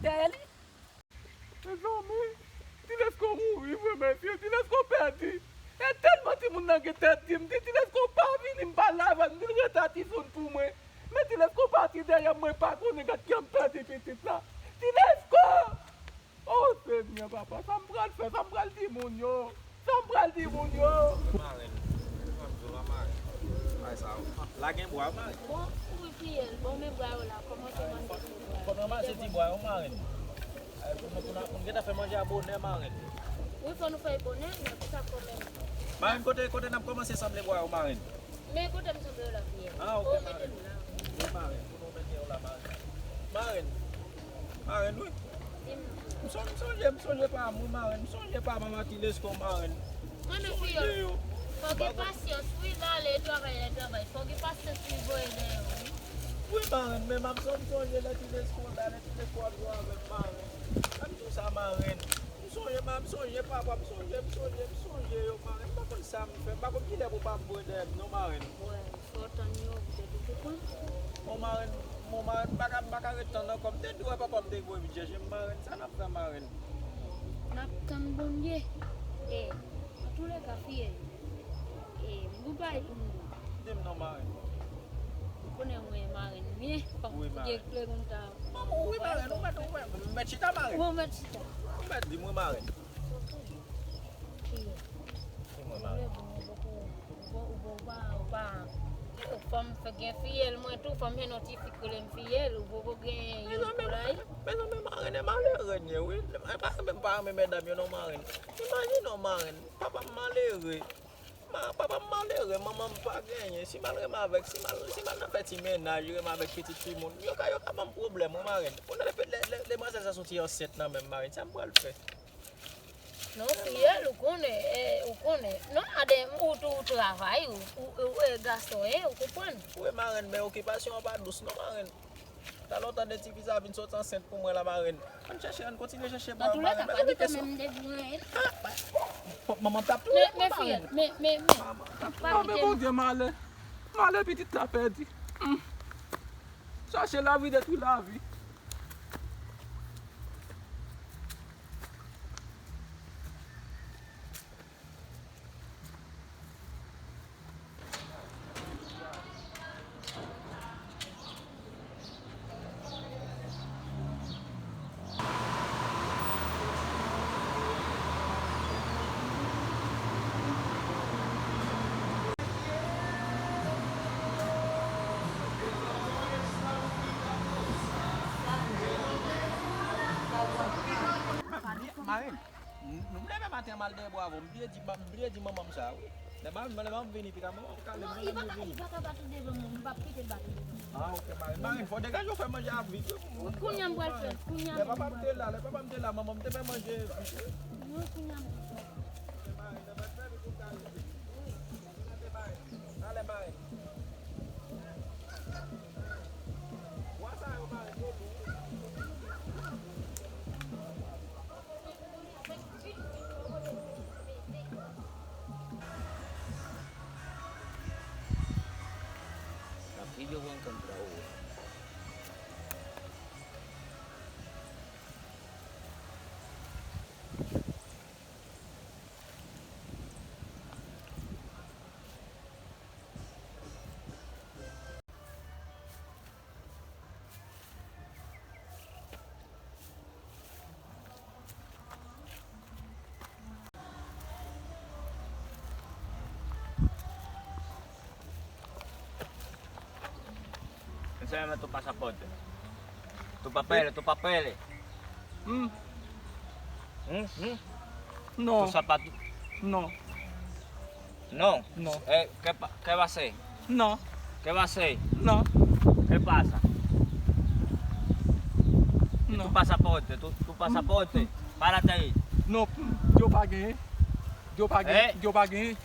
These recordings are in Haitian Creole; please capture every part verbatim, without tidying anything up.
Dèyè li. Mezanmi, Ti Lesko mouri vre, mesye. Ti Lesko pèdi. E tèlman timoun nan gen tèt di, m di Ti Lesko pa vini, m pale avè l, m di l rete a Tisoun pou mwen. Men Ti Lesko pati dèyè m, mwen pa konnen gad jan m pèdi pitit la. Ti Lesko! O Senyè, papa, sa m pral fè, sa m pral di moun yo? Sa m pral di moun yo? Marenn, kòman m di w la, marenn? Bagay sa yo. La gen bwa, marenn. Bon, wi, fiyèl, bon, men bwa yo la, kòmanse manje ti bwa yo. Fòk ranmase ti bwa yo, marenn. Ay, pou nou, pou nou, pou nou gentan fè manje a bonè, marenn. Wi, fò nou fè l bonè, men pou sa fò menm. Marenn, kote, kote n ap kòmanse sanble bwa yo, marenn? Men kote m sanble yo la, fiyèl? Ah, ok, marenn. Wi, marenn, pou nou mete yo la, marenn. Marenn. Marenn, wi. M son-, m sonje, m sonje pa m, wi, marenn. M sonje pa m, Ti Lesko, marenn. Mwen menm, fiyèl, fò gen pasyans, wi, lè ale travay, lè travay. Fò gen pasyans, wi, voye dèyè, wi. Wi, marenn, men m ap son-, m sonje lè Ti Lesko la, lè Ti Lesko ap jwe avè m, marenn. Ann di w sa, marenn. M sonje, ma-, m sonje papa, m sonje, m sonje, m sonje yo, marenn. M pa konn sa m fè, m pa konn kilè pou pa m voye dèyè m, non, marenn. Wè, fò w tann yo, poutèt ou konprann. Bon, marenn, bon, marenn, m pa ka, m pa ka ret tann ankò. M te di w wè papa m te voye vin chèche m, marenn. Sa n ap fè, marenn? N ap tann Bondye. E, antouleka, fiyèl, e, m gon bagay pou m di w. Di m non, marenn. Ou konnen mwen marenn byen. Wi, marenn. Gen kle konn ta. Manman, wi, marenn, ou mèt, ou mèt, ou mèt chita, marenn. Ou mèt chita. Ou mèt di mwen, marenn. Fiyèl. Di mwen, marenn. Ou pa, ou pa, ou pa, fò m fè gen fiyèl, mwen tou, fò m jwenn yon ti fi k rele m fiyèl, ou poko gen youn pou la, wi. Mezanmi, marenn, e malere n ye, wi. E pa menm pa renmen medam yo, non, marenn. Imajine w, marenn, papa m malere. Ma-, papa m malere, manman m pa genyen. Si m al renmen avèk, si m al, si m al nan fè ti mennaj, renmen avèk pitit timoun, yo ka, yo ka ban m pwoblèm, wi, marenn. Kounye a, lè, lè, lè, lè manzè sa soti ansent nan men m, marenn, sa m pral fè? Non, fiyèl, ou konnen, e, ou konnen. Non, aden, ou tou, ou travay, ou, ou, ou, e, gason, e, ou konprann? Wi, marenn, men okipasyon an pa dous, non, marenn. Talè w tande tifi sa vin sot ansent pou mwen la, marenn. Ann chèche, ann kontinye chèche bwa yo, marenn. Antouleka, pa gen tan menm m te vin. Manman m t ap touye m, marenn. Men, men, men, men. Manman m t ap touye m. Non, men Bondye, malè. Malè pitit la pèdi. Hmm. Chache lavi detwi lavi. Marenn. M, m leve maten, m al dèyè bwa avè w. M bliye di, m bliye di manman m sa, wi. Lè m, lè m vini pita, manman m kale m, non, lè m vini. Li pa ka bat ou devan mwen, m p ap kite l bat ou devan mwen. Ah, ok, marenn. Marenn, fò w degaje w fè manje a vit, wi. Wi, kounye a m pral fè l, kounye a menm m pral fè l. Lè papa m te la, lè papa m te la, manman m te fè manje vit, wi. Wi, kounye a menm. Ok, marenn, lè m fè vit pou m ka rive. Wi. Talè, marenn. Bwa sa yo, marenn, yo lou. Rápido vou encontrar o outro. Enséñame tu pasaporte. Tu papeles, tu papeles. Hmm. Hmm, hmm. No. Tu zapato. No. No. No. Eh, ¿qué pa-, qué va a hacer? No. ¿Qué va a hacer? No. ¿Qué pasa? ¿Y no? Tu pasaporte, tu, tu pasaporte? Párate ahí. No, yo pa genyen. Yo pa genyen. Eh? Yo pa genyen.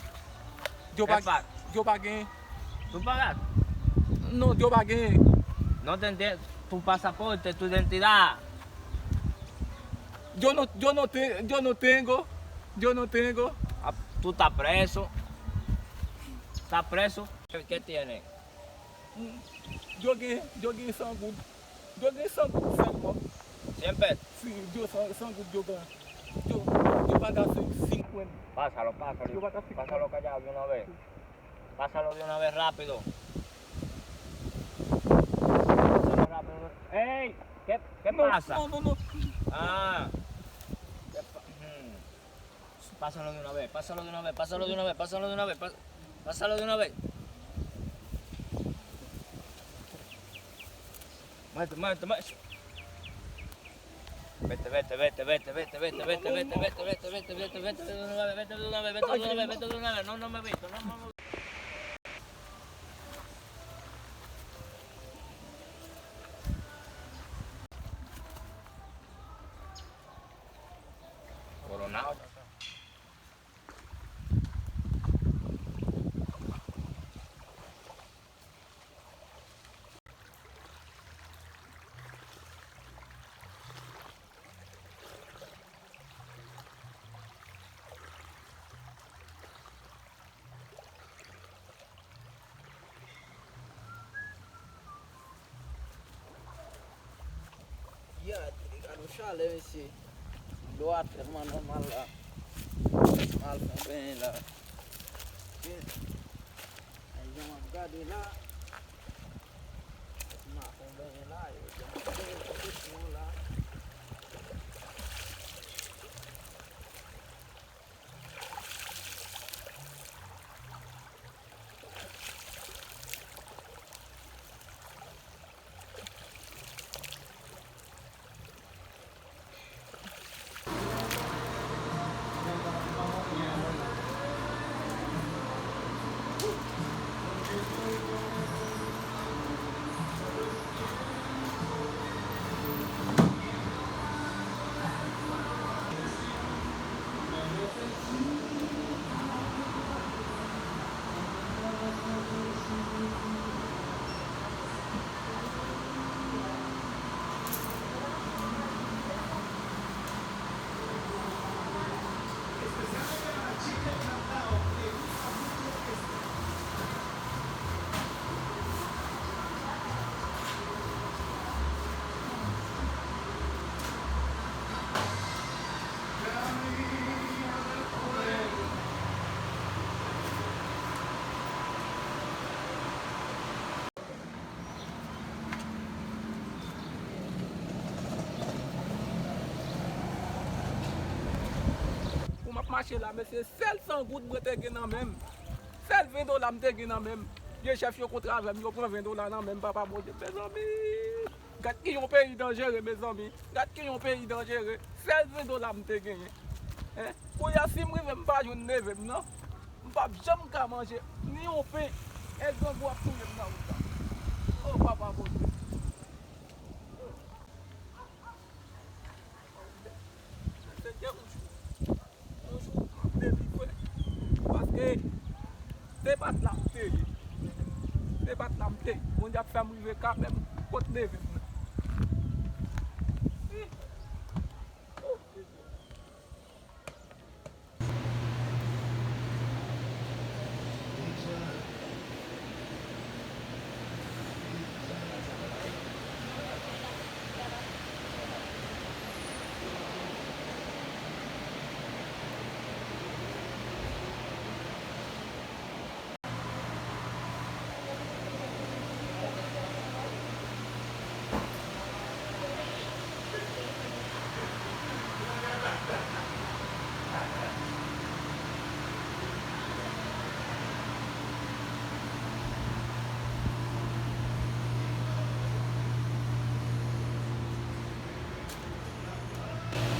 Yo pa, ¿qué pa-, yo pa genyen. ¿Tú pagas? No, yo pa genyen. No te entiendo. Tu pasaporte, tu identidad. Yo no, yo no te-, yo no tengo. Yo no tengo. Ah, tú estás preso. ¿Estás preso? ¿Qué tiene? Mm, yo gen, yo gen san goud. Yo gen san goud sèlman. Tempèt. Si, dyo san, san goud dyo gen. Dyo, dyo pa ka fin, fin kwen. Pasa lo, pasa lo. Dyo pa ka fin. Pasa lo, kaya, vin anvè. Pasa lo, vin anvè, rapido. Pasa lo, rapido. Ey, ke, ke pasa? Non, non, non. Ah. Ke pa-, hmm. Pasa lo de una vez, pasa lo de una vez, pasa lo de una vez, pasa lo de una vez, pa-, pasa lo de una vez. Mete, mete, mete. Vete, vete, vete. No, no me meto, no, no me meto. Koronado. Ya, gade yon chalè, mesye. Dlo a tèlman nòmal la. M al fè yon benyen la. Ay, jan m ap gade la. M al fè yon benyen la, yo jan m ap gade la. Pou m ap mache la, mesye, sèl san goud mwen te gen nan men m. Sèl ven dola m te gen nan men m. Vye chèf yo kontre avè m, yo pran ven dola nan men m, papa Bondye. Mezanmi, gad ki yon peyi danjere, mezanmi. Gad ki yon peyi danjere. Sèl ven dola m te genyen. Hein? Kounye a, si m rive, m pa jwenn neve m nan, m p ap janm ka manje ni yon pen. E grangou ap touye m nan wout la. O, papa Bondye. Senyè, yon jou, yon jou, m ap delivre. Paske se pa t la m te ye. Se pa t la m te ye. Bondye ap fè m rive kanmenm kot neve m nan.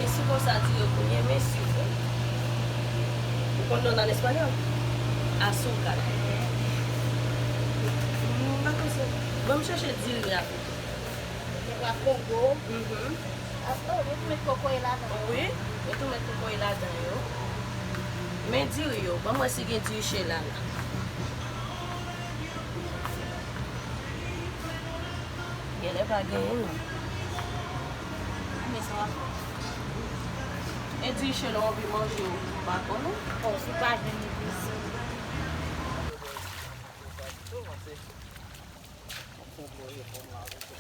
E si konsa di yo kounye, mesye. Ou konn non l an espanyòl? Azúcar. M pa konn si. Ban m chèche diri a pito. Ou pa Kongo? Mhm. Ah, oh, yo tou met kokoye ladan. Wi, yo tou met kokoye ladan yo. Men diri yo, ban m wè si gen diri chela la. Genlè pa genyen non. Men sa w ap fè. E di chela w anvi manje ou pa konnen. Bon, si pa jwenn li plis. Bon, se, se yon pwoje fòm la avèk yo.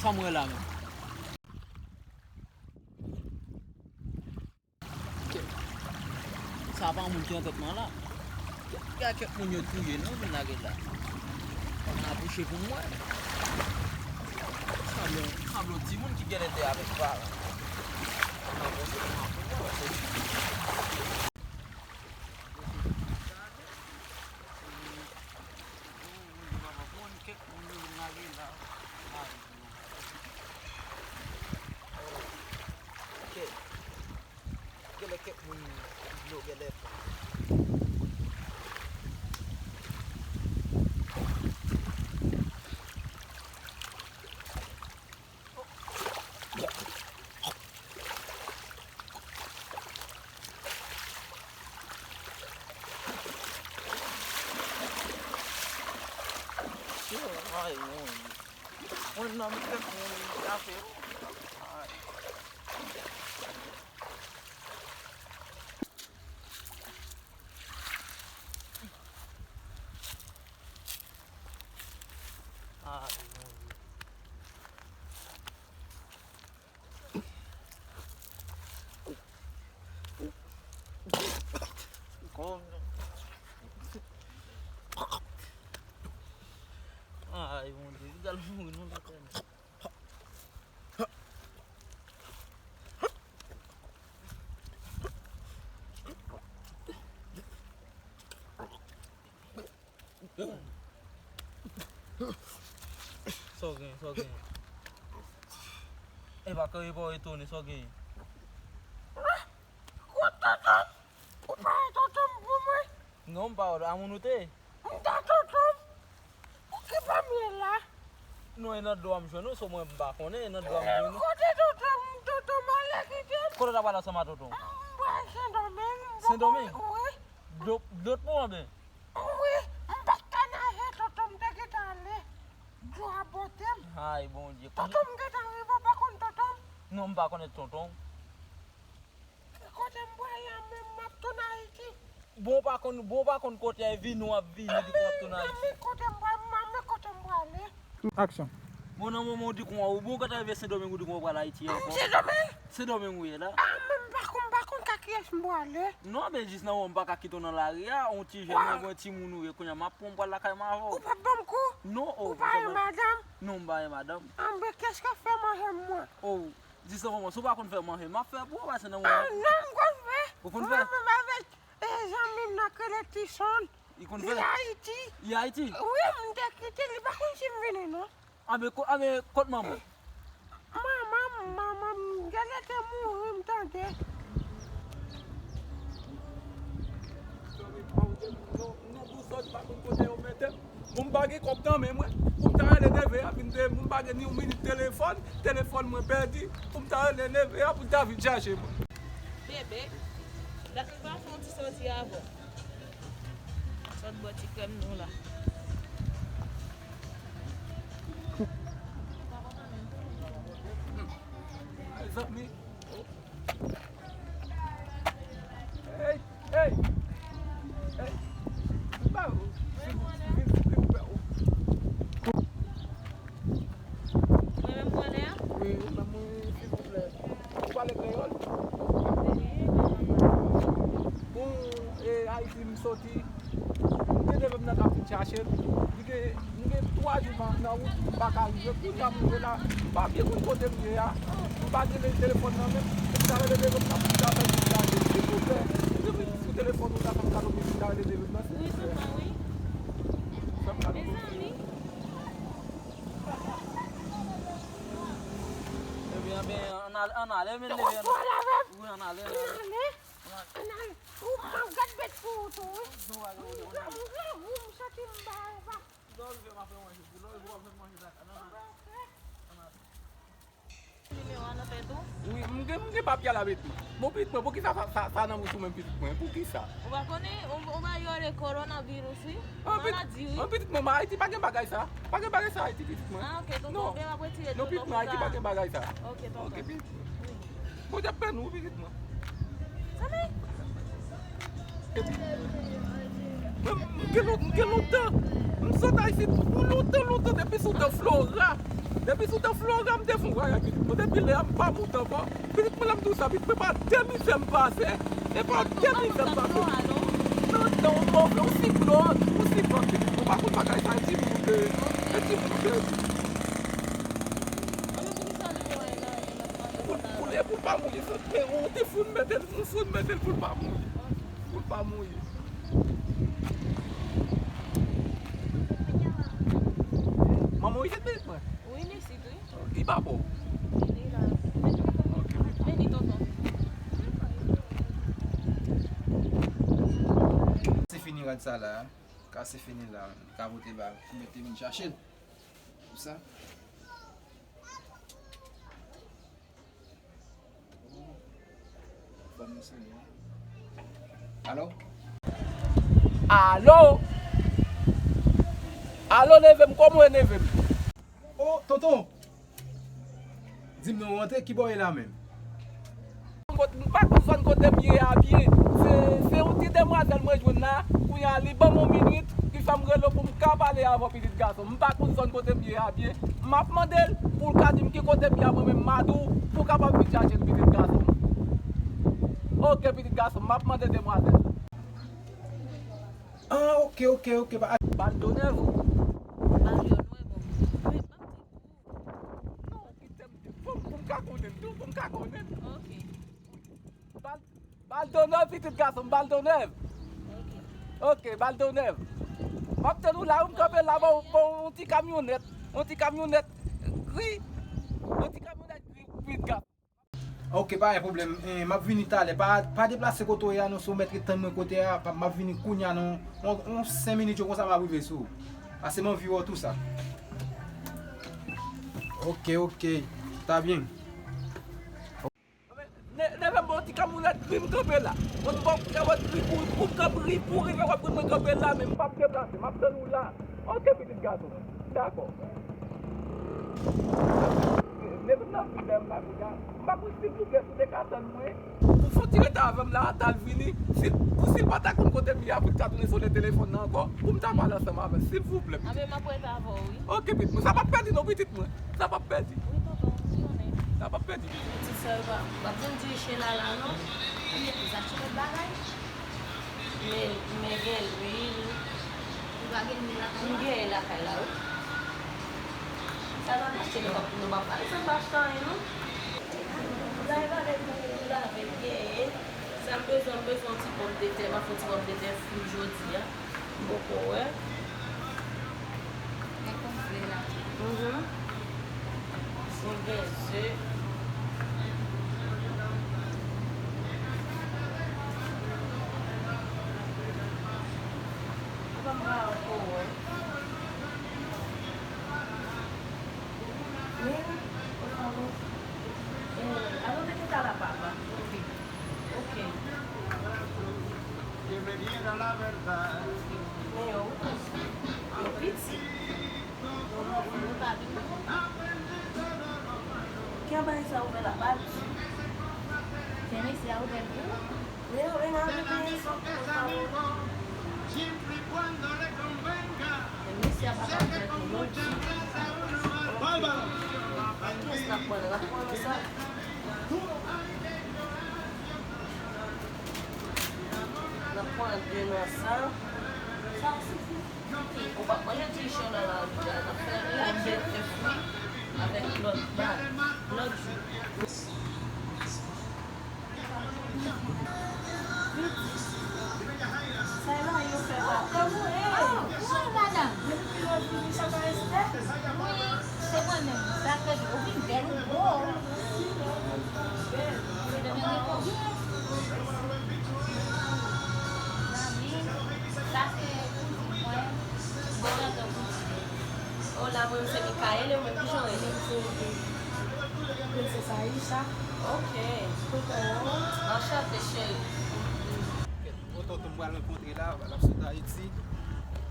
Sa m wè la menm. Kèt. Sa pa moun ki nan tèt mwen la. Kèt, gade kèt moun yo touye non, vin lage la. Ann apwoche pou m wè. Sanble, sanble yon timoun ki genlè te avèk paran. Ann apwoche pou m wè. Kèt moun yo vin lage la. Kèt. Genlè kèk moun dlo genlè pran. Ay, mon Dye. Mwen nan m fèk moun kafe. Ay. Ay, mon Dye. Ay, mon Dye, li pral mouri non, lakay mwen. Sa w genyen, sa w genyen? E pa kare pa w etone, sa w genyen? Kote tonton m? Ou pa wè tonton m pou mwen? Non, m pa wè l. A moun ou te ye? M ta tonton m. Pou ki pa m ye la? Non, e nan dlo a m jwenn ou, so mwen m pa konnen, e nan dlo a m jwenn ou. Kote tonton m? Tonton m ale kite m. Kote w t ap pale ansanm a tonton w? M pral Sendomeng. Sendomeng? Wi. Dlo, dlo t pou anben? Wi, m pa t ka naje, tonton m te gentan ale. Dlo a pote m. Ay, Bondye. Tonton m gentan rive, w pa konn tonton m? Non, m pa konnen tonton w. Kote m prale a menm, m ap tounen Ayiti. Bon, w pa konn, bon, w pa konn kote a, e vini w ap vini, di w ap tounen Ayiti. Manmi, kote m prale, manmi, kote m prale? Aksyon. Bon, nan moman w di konsa, ou bon, ou gentan rive Sendomeng, ou di konsa w pral Ayiti ankò. Sendomeng? Sendomeng ou ye la. A, men m pa konn, m pa konn ka kiyès m prale. Non, men jis nan moman m pa ka kite w nan lari a, yon ti jèn, mwen, yon timoun ou ye, kounye a m ap pran w pral lakay m avè w. Ou p ap ban m kou? Non, oh. Ou pa gen madanm? Non, m pa gen madanm. Anben, kiyès k ap fè manje m mwen? Oh, jis nan moman, si w pa konn fè manje, m ap fè pou ou, pase nan moman. A, non, m konn fè. Ou konn fè? Mwen menm avèk, e, zanmi m nan k rele Tison. Li konn fè? Li Ayiti. Li Ayiti? Wi, m te kite, li pa konn si m vini, non. Anben, ko-, anben, kot manman w? Manman m, manman m, genlè te mouri, m tande. Non, non, bouzòt, pa konn kote yo mete m. Bon, m pa gen kòb nan men mwen. Pou m ta rele neve a, vin te, m pa gen ni yon minit telefòn, telefòn mwen pèdi. Pou m ta rele neve a, pou l ta vin chache mwen. Bebe, dat m pa fè yon ti soti avè w. Sot bò ti krèm nou la. Ay, zanmi. Hey, hey. Hey. Ba, silvouplè. Mwen menm vòlè a? Wi, ban mwen, silvouplè. Ou pale kreyòl? Bon, e, Ayiti m soti. M gen neve m nan k ap vin chache m. Li gen, m gen twa jou nan, nan wout, m pa ka rive. Kounye a m rive la, m pa byen konn kote m ye a. M pa gen telefòn nan men m. M ta rele neve m nan pou m ta fè l vin chache m, silvouplè. M te vin sou telefòn ou la, fè m kado pou m ta rele neve m nan, silvouplè. Wi, tonton, wi. Fè m kado pou m. Mezanmi. Ebyen, ebyen, ann al-, ann ale, men leve, ann ale. Wi, ann ale, ann ale. Ann ale. Ou pa gad bèt pou ou tou, wi. M grangou, m santi m ba, ba. Nimewo a nan tèt ou? Wi, m gen, m gen papye a la, pitit mwen. Bon, pitit mwen, poukisa sa, sa, sa nan bouch ou menm, pitit mwen? Poukisa? Ou pa konnen, ou, ou pa yole kowonaviris, wi. An, pitit, maladi, wi. An, pitit mwen, Ayiti pa gen bagay sa. Pa gen bagay sa, Ayiti, pitit mwen. A, ok, tonton, non. Gen m ap retire tonton. Non, pitit mwen, Ayiti pa gen bagay sa. Ok, tonton. Ok, pitit. Wi. Bondye ap beni w, pitit mwen. Zanmi. Epi, mwen, m gen lon-, m gen lontan. M sot Ayiti pou lontan, lontan, depi sou tan Flora. Depi sou tan Flora, m te fè yon vwayaj, pitit mwen. Depi lè a, m pa moute ankò. Pitit mwen, lè m di w sa, pitit mwen, pa de mizè m pase. E pa de mizè m pase. Non, non, ou move, ou siklòn, ou siklòn, pitit mwen. Ou pa konn bagay sa, e timoun ou te ye. E timoun ou te ye. Pou, pou, e pou l pa mouri, sa. Men ou te fout mete l, ou fout mete l pou l pa mouri. Pou l pa mouri. Manman w isit, pitit mwen? Wi, li isit, wi. Li pa bò. Li la. Ok. Vini, tonton. Se fini rad sa la. Ka se fini la. Ka pote ba. Mwen te vin chache l. Pou sa. Alo? Alo? Alo, neve m, kòman w ye, neve m? O, tonton! Di m non, w antre, kibò w ye la menm? M pa konn zòn kote m ye a byen. Se, se yon ti demwazèl mwen jwenn la. Kounye a, li ban m yon minit, ki fè m rele w pou m ka pale avè w, pitit gason m. M pa konn zòn kote m ye a byen. M ap mande l pou l ka di m ki kote m ye a, mwen menm m a di w pou w kapab vin chache m, pitit gason m. Oke, pitit gason m, m ap mande demwazèl la. Ah, oke, oke, oke. Baldonèv. Baldonèv. Non, kite m di, pou m, pou m ka konnen l tou, pou m ka konnen l. Oke. Bal-, Baldonèv, pitit gason m, Baldonèv. Oke. Oke, Baldonèv. M ap tann ou la, ou m kanpe la, bon, bon, yon ti kamyonèt, yon ti kamyonèt gri, yon ti kamyonèt gri, pitit gason. Oke, pa gen pwoblèm. Eh, m ap vini talè. Pa, pa deplase kote w ye a, non, si w mèt ret tann mwen kote a, pa, m ap vini kounye a, non. On, on senk minit yo konsa, m ap rive sou ou. Pase m anvi wè w tou sa. Oke, oke. Ta byen. Ne-, neve m, bon, ti kamyonèt gri m kanpe la. Bon, bon, ti kamyonèt gri pou, pou, pou, pou rive wè pou mwen kanpe la, men m p ap deplase. M ap tann ou la. Oke, pitit gason. Dakò. Neve m nan vin dèyè m la kounye a. M pa konn, silvouplè, si w te ka tann mwen, pou fè yon ti rete avè m la, ta l vini. Si, pou si l pa ta konn kote m ye a, pou l ta tounen sone telefòn nan ankò, pou m ta pale ansanm avè l, silvouplè, pitit. Anben, m ap rete avè w, wi. Oke, pitit mwen. Sa p ap pèdi non, pitit mwen. Sa p ap pèdi. Wi, tonton, m konnen. Sa p ap pèdi. Pitit sè, w ap, w ap vin dirije la, la, non? Ou mete sa, ti lòt bagay? Men, men gen lwil. Ou pa gen lwil lakay la? M genyen lakay la, wi. Sa n ap achte, nou p ap, nou p ap pale san pa achte anyen, non. Lave avèk lwil, lave, genyen. Sa m bezwen, m bezwen yon ti pòmdetè, m ap fè yon ti pòmdetè fri jodi a. M poko wè. Gen konfle la. Mhm. Mwen gen ze. Apa m pa ankò wè. Men, eh, alò mete ta la, papa. Ok. Men yo, yo piti. Ki anba sa ouvè la, pa di. Tene, se a ouvè l pou ou. Men yo, men a ouvè sa. Men mesye a pa ka fè pou yo di. Ok. Kiyès k ap pran l? N ap pran sa. N ap pran de nan sa. Sa w sifi. Ou p ap manje ti chan nan lari a. N ap fè yon bèl fwi avèk lòt bag, lòt jou. Sa la yo fè pa. Kòman w ye? Ah, wi, madanm. Depi kilè w vini, sa pa espè? Wi, se mwen menm. Sa fè ou vin bèl, ou gwo. Bèl. Se demen repo. Zanmi, sa se kouzin mwen. Bon, tantan kouzin. O, la, mwen, se Mikaël, e mwen, kijan w rele? Mwen, se Princess Aisha. Ok. Kontan wè w. Anchante, cheri. Ok, tonton m pral rankontre la, l ap sot Ayiti.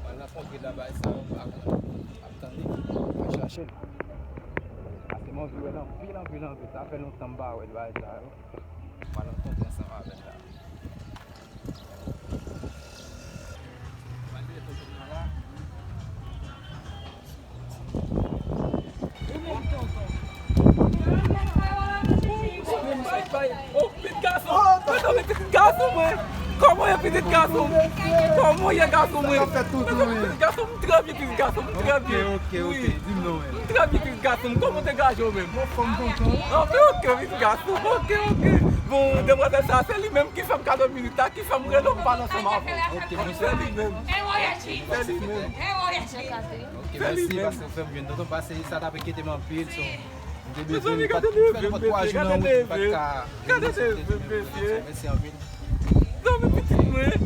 Pral rankontre la, bay sa yo, m pa konn, ap tann li, mwen chache l. Paske m anvi wè l anpil, anpil, anpil. Sa fè lontan m pa wè l, bay sa yo. Pral rankontre ansanm avè l la. Malgre tonton m nan la. Ou menm, Gason mwen, kòman w ye pitit gason m? Kòman w ye gason mwen? Pitit gason m, m trè byen pitit gason m, m trè byen. Ok, ok, ok. Di m non, men. M trè byen pitit gason m, kòman w te gaje w menm? Anfòm tonton. Anfòm, ok, pitit gason m, ok, ok. Bon, demwazèl sa, se li menm ki fè m kado minit la, ki fè m rele w m pale ansanm avè w. Ok, mèsi. Se li menm. Se li menm. Ok, mèsi paske w fè m jwenn tonton, paske sa t ap enkyete m anpil, so. Mezanmi, gade neve m, mesye, gade neve m. Gade neve m, mesye. Mèsi anpil. Zanmi pitit mwen.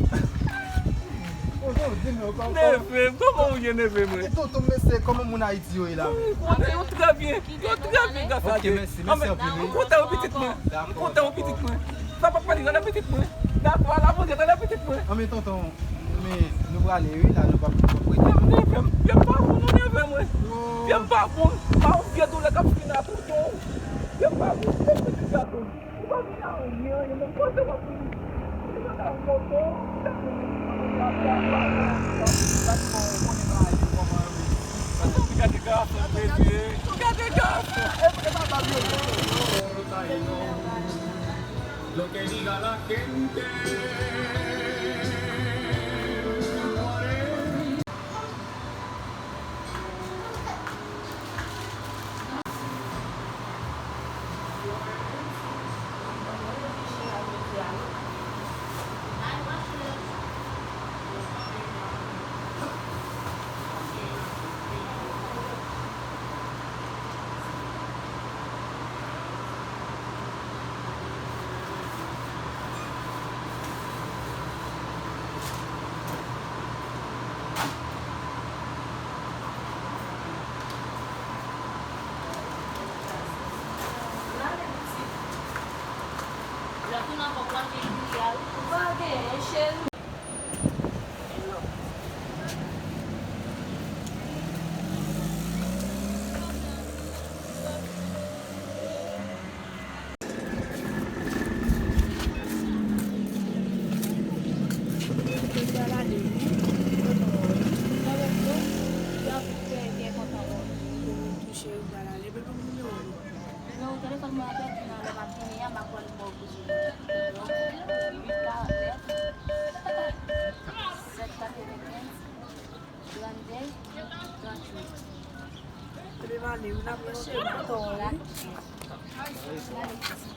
Neve m, kòman ou ye, neve mwen? E tonton, mesye, kòman moun Ayiti yo ye la menm? Ou trè byen, ou trè byen, gras a Dye. Ok, mèsi, mèsi anpil, wi. M kontan, wi, pitit mwen. M kontan, wi, pitit mwen. Sa p ap pèdi, tande pitit mwen. Dakò, ala manje, tande pitit mwen. Anben tonton, men nou prale wi la, nou p ap rete. Neve m, pye m pa bon non, neve mwen. Pye m pa bon, pa yon vye doulè k ap vin a tonton. Pye m pa bon, pye m pitit gason. Ou pa vin a anyen, anyen, men kote w ap vini? Ou te ka yon moto, ou te ka yon moto. Gade gason, bebe. Gade gason. E pa bab yo. Lo que diga la gente. Nimewo telefòn mwen an pèdi nan lè m ap vini an, m ap wè l bò kote m. Uit karant nèf, sèt katrevenkenz, trannde, tranntuit. Epi m ale wi, n ap cheri, m kontan wè w wi. N ale cheri.